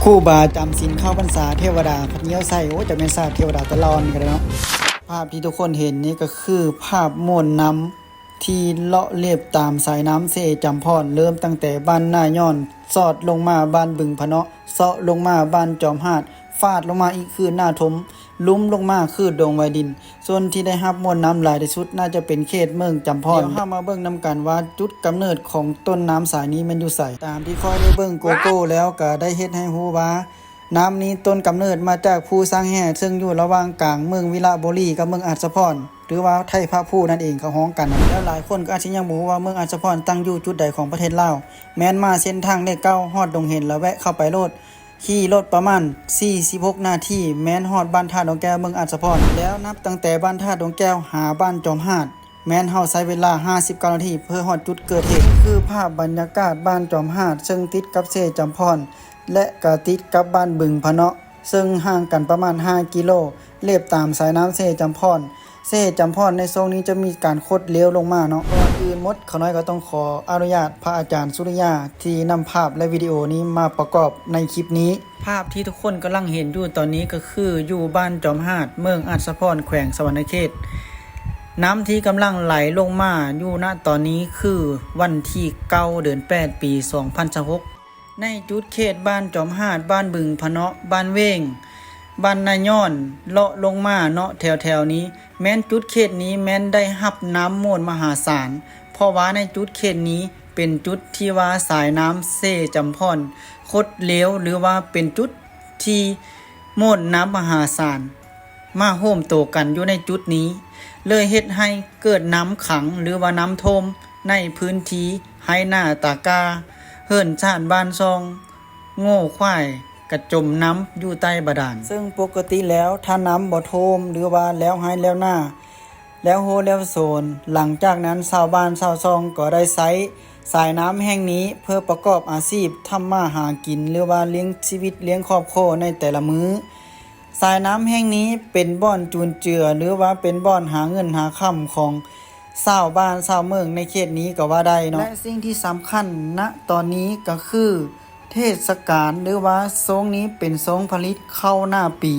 ຄູບາຈຳສິນເຂົ້າພັນສາ ເທວະດາພັດຍ່ຽວໃສ່. ໂອ້ ຈັກແມ່ນຊາດເທວະດາຕະລອນນີ້ກໍໄດ້ເນາະ. ພາບທີ່ທຸກຄົນເຫັນນີ້ກໍຄືພາບມ່ວນນ້ຳທີ່ເລາະເລັບຕາມສາຍນ້ຳເຊຈຳພອນ, ເລີ່ມຕັ້ງແຕ່ບ້ານນາຍ້ອນ, ສອດລົງມາບ້ານບຶງພະເນາະ, ເຊາະລົງມາບ້ານຈອມຫາດ, ຟາດລົງມາອີກຄືນາທົມ, ລຸ່ມລົງມາຄືດົງໄວດິນ. ສ່ວນທີ່ໄດ້ຮັບມວນນ້ຳຫຼາຍທີ່ສຸດໜ້າຈະເປັນເຂດເມືອງຈຳພອນ. ດຽວເຮົາມາເບິ່ງນຳກັນວ່າຈຸດກຳເນີດຂອງຕົ້ນນ້ຳສາຍນີ້ແມ່ນຢູ່ໃສ. ຕາມທີ່ຂ້ອຍໄດ້ເບິ່ງ Google ແລ້ວກໍໄດ້ເຮັດໃຫ້ຮູ້ວ່າ ນ້ຳນີ້ຕົ້ນກຳເນີດມາຈາກພູຊ້າງແຮ່ ເຊິ່ງຢູ່ລະຫວ່າງກາງເມືອງວິລະບູລີກັບເມືອງອັດສະພອນ ຫຼືວ່າໄທພະພູນັ້ນເອງ ເຂົາຮ້ອງກັນ. ແລ້ວຫຼາຍຄົນກໍອາດຊິຍັງບໍ່ຮູ້ວ່າເມືອງອັດສະພອນຕັ້ງຢູ່ຈຸດໃດຂອງປະເທດລາວ. ແມ່ນມາເສັ້ນທາງເລກເກົ້າ ຮອດດົງເຫັນ ແລ້ວແວະເຂົ້າໄປໂລດ. ຂີ່ລົດປະມານສີ່ສິບຫົກນາທີ ແມ່ນຮອດບ້ານທ່າດອງແກ້ວ ເມືອງອັດສະພອນ. ແລ້ວນັບຕັ້ງແຕ່ບ້ານທ່າດອງແກ້ວຫາບ້ານຈອມຫາດ ແມ່ນເຮົາໃຊ້ເວລາຫ້າສິບເກົ້ານາທີ ເພື່ອຮອດຈຸດເກີດເຫດ. ຄືພາບບັນຍາກາດບ້ານຈອມຫາດ ເຊິ່ງຕິດກັບເຊຈຳພອນ ແລະ ກະຕິດກັບບ້ານບຶງພະເນາະ ເຊິ່ງຫ່າງກັນປະມານຫ້າກິໂລ ເລັບຕາມສາຍນ້ຳເຊຈຳພອນ. ເຊຈຳພອນໃນຊ່ວງນີ້ຈະມີການຄົດເລວລົງມາເນາະ. ກ່ອນອື່ນໝົດ ຂ້ານ້ອຍກໍຕ້ອງຂໍອະນຸຍາດພະອາຈານສຸລິຍາ ທີ່ນຳພາບ ແລະ ວິດີໂອນີ້ມາປະກອບໃນຄລິບນີ້. ພາບທີ່ທຸກຄົນກຳລັງເຫັນຢູ່ຕອນນີ້ກໍຄືຢູ່ບ້ານຈອມຫາດ ເມືອງອັດສະພອນ ແຂວງສະຫວັນນະເຂດ. ນ້ຳທີ່ກຳລັງໄຫຼລົງມາຢູ່ນະຕອນນີ້ຄືວັນທີເກົ້າ ເດືອນແປດ ປີສອງພັນຊາວຫົກ ໃນຈຸດເຂດບ້ານຈອມຫາດ, ບ້ານບຶງພະເນາະ, ບ້ານເວງ, ບ້ານນາຍ້ອນ ເລາະລົງມາເນາະ ແຖວໆນີ້. ແມ່ນຈຸດເຂດນີ້ແມ່ນໄດ້ຮັບນ້ຳມວນມະຫາສານ ເພາະວ່າໃນຈຸດເຂດນີ້ເປັນຈຸດທີ່ວ່າສາຍນ້ຳເຊຈຳພອນຄົດເລວ ຫຼືວ່າເປັນຈຸດທີ່ມວນນ້ຳມະຫາສານ ມາໂຮມໂຕກັນຢູ່ໃນຈຸດນີ້ ເລີຍເຮັດໃຫ້ເກີດນ້ຳຂັງ ຫຼືວ່ານ້ຳຖ້ວມໃນພື້ນທີ່ໄຮ່ນາຕາກ້າ, ເຮືອນຊານບ້ານຊ່ອງ, ງົວຄວາຍກະຈົມນ້ຳຢູ່ໃຕ້ບາດານ. ເຊິ່ງປົກກະຕິແລ້ວ ຖ້ານ້ຳບໍ່ຖ້ວມ ຫຼືວ່າແລ້ວໄຮ່ແລ້ວນາ ແລ້ວໂຮ່ແລ້ວໂສນ, ຫຼັງຈາກນັ້ນຊາວບ້ານຊາວຊ່ອງກໍໄດ້ໃຊ້ສາຍນ້ຳແຫ່ງນີ້ເພື່ອປະກອບອາຊີບທຳມາຫາກິນ ຫຼືວ່າລ້ຽງຊີວິດລ້ຽງຄອບຄົວໃນແຕ່ລະມື້. ສາຍນ້ຳແຫ່ງນີ້ເປັນບ່ອນຈຸນເຈືອ ຫຼືວ່າເປັນບ່ອນຫາເງິນຫາຄຳຂອງຊາວບ້ານຊາວເມືອງໃນເຂດນີ້ກໍວ່າໄດ້ເນາະ. ແລະ ສິ່ງທີ່ສຳຄັນນະຕອນນີ້ກໍຄື ເທດສະການ ຫຼືວ່າຊ່ວງນີ້ເປັນຊ່ວງຜະລິດເຂົ້ານາປີ.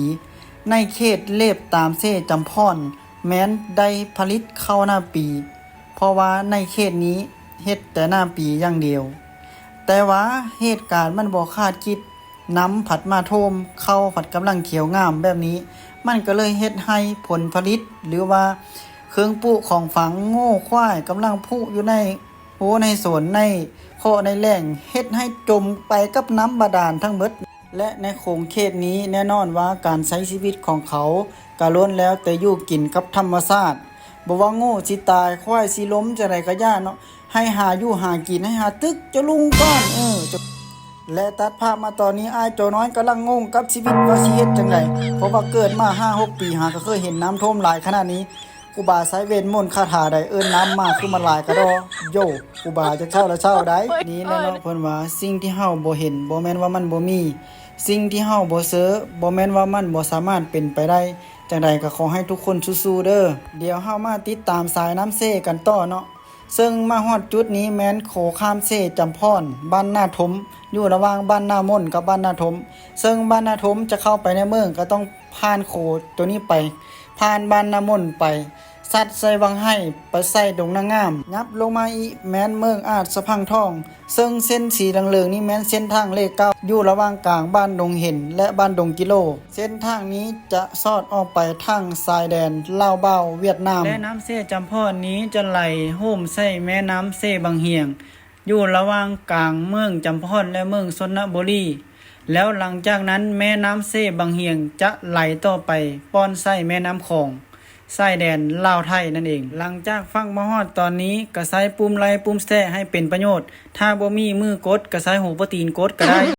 ໃນເຂດເລັບຕາມເຊຈຳພອນ ແມ່ນໄດ້ຜະລິດເຂົ້ານາປີ ເພາະວ່າໃນເຂດນີ້ເຮັດແຕ່ນາປີຢ່າງດຽວ. ແຕ່ວ່າເຫດການມັນບໍ່ຄາດຄິດ ນ້ຳພັດມາຖ້ວມ, ເຂົ້າພັດກຳລັງຂຽວງາມແບບນີ້ ມັນກໍເລີຍເຮັດໃຫ້ຜົນຜະລິດ ຫຼືວ່າເຄື່ອງປູກຂອງຝັງ, ງົວຄວາຍກຳລັງຜູກຢູ່ໃນໂຮໃນໂສນ, ໃນເຄາະໃນແລ້ງ ເຮັດໃຫ້ຈົມໄປກັບນ້ຳບາດານທັງເບິດ. ແລະ ໃນຂົງເຂດນີ້ແນ່ນອນວ່າການໃຊ້ຊີວິດຂອງເຂົາກໍລ້ວນແລ້ວແຕ່ຢູ່ກິນກັບທຳມະຊາດ. ບໍ່ວ່າງົວຊິຕາຍ, ຄວາຍຊິລົ້ມຈັ່ງໃດກໍຢ່າເນາະ, ໃຫ້ຫາຢູ່ຫາກິນ, ໃຫ້ຫາຕຶກຈະລຸງກ່ອນ. ເອີ ແລະ ຕັດພາບມາຕອນນີ້ ອ້າຍໂຈນ້ອຍກຳລັງງົງກັບຊີວິດວ່າຊິເຮັດຈັ່ງໃດ, ເພາະວ່າເກີດມາຫ້າຫົກປີ ຫາກໍເຄີຍເຫັນນ້ຳຖ້ວມຫຼາຍຂະໜາດນີ້. ຄູບາໃຊ້ເວດມົນຄາຖາໃດ ເອີ້ນນ້ຳມາຄືມາຫຼາຍກະດໍ. ໂຢ ຄູບາຈະເຊົາລະເຊົາໄດ໋. ນີ້ແຫຼະເນາະ ເພິ່ນວ່າສິ່ງທີ່ເຮົາບໍ່ເຫັນ ບໍ່ແມ່ນວ່າມັນບໍ່ມີ, ສິ່ງທີ່ເຮົາບໍ່ເຊີ ບໍ່ແມ່ນວ່າມັນບໍ່ສາມາດເປັນໄປໄດ້. ຈັ່ງໃດກໍຂໍໃຫ້ທຸກຄົນສູ້ໆເດີ. ດຽວເຮົາມາຕິດຕາມສາຍນ້ຳເຊກັນຕໍ່ເນາະ. ເຊິ່ງມາຮອດຈຸດນີ້ແມ່ນໂຂຂ້າມເຊຈຳພອນ ບ້ານນາທົມ ຢູ່ລະຫວ່າງບ້ານນາມົນກັບບ້ານນາທົມ. ເຊິ່ງບ້ານນາທົມຈະເຂົ້າໄປໃນເມືອງ ກໍຕ້ອງຜ່ານໂຂໂຕນີ້ໄປ, ຜ່ານບ້ານນາມົນໄປ, ສັດໃສ່ວັງໄຮ່, ໄປໃສ່ດົງນາງາມ, ຫຍັບລົງມາອີກແມ່ນເມືອງອາດສະພັງທອງ. ເຊິ່ງເສັ້ນສີເຫຼືອງໆນີ້ແມ່ນເສັ້ນທາງເລກເກົ້າ ຢູ່ລະຫວ່າງກາງບ້ານດົງເຫັນ ແລະ ບ້ານດົງກິໂລ. ເສັ້ນທາງນີ້ຈະສອດອອກໄປທາງຊາຍແດນລາວບາວຫວຽດນາມ. ແລະ ນ້ຳເຊຈຳພອນນີ້ຈະໄຫຼໂຮມໃສ່ແມ່ນ້ຳເຊບັງຫຽງ ຢູ່ລະຫວ່າງກາງເມືອງຈຳພອນ ແລະ ເມືອງຊົນນະບູລີ. ແລ້ວຫຼັງຈາກນັ້ນແມ່ນ້ຳເຊບັງຫຽງຈະໄຫຼຕໍ່ໄປປ່ອນໃສ່ແມ່ນ້ຳຂອງ ຊາຍແດນລາວໄທນັ້ນເອງ. ຫຼັງຈາກຟັງມາຮອດຕອນນີ້ ກໍໃຊ້ປຸ່ມໄລ້ປຸ່ມແຊໃຫ້ເປັນປະໂຫຍດ. ຖ້າບໍ່ມີມືກົດ ກໍໃຊ້ຫົວໂປຕີນກົດກໍໄດ້.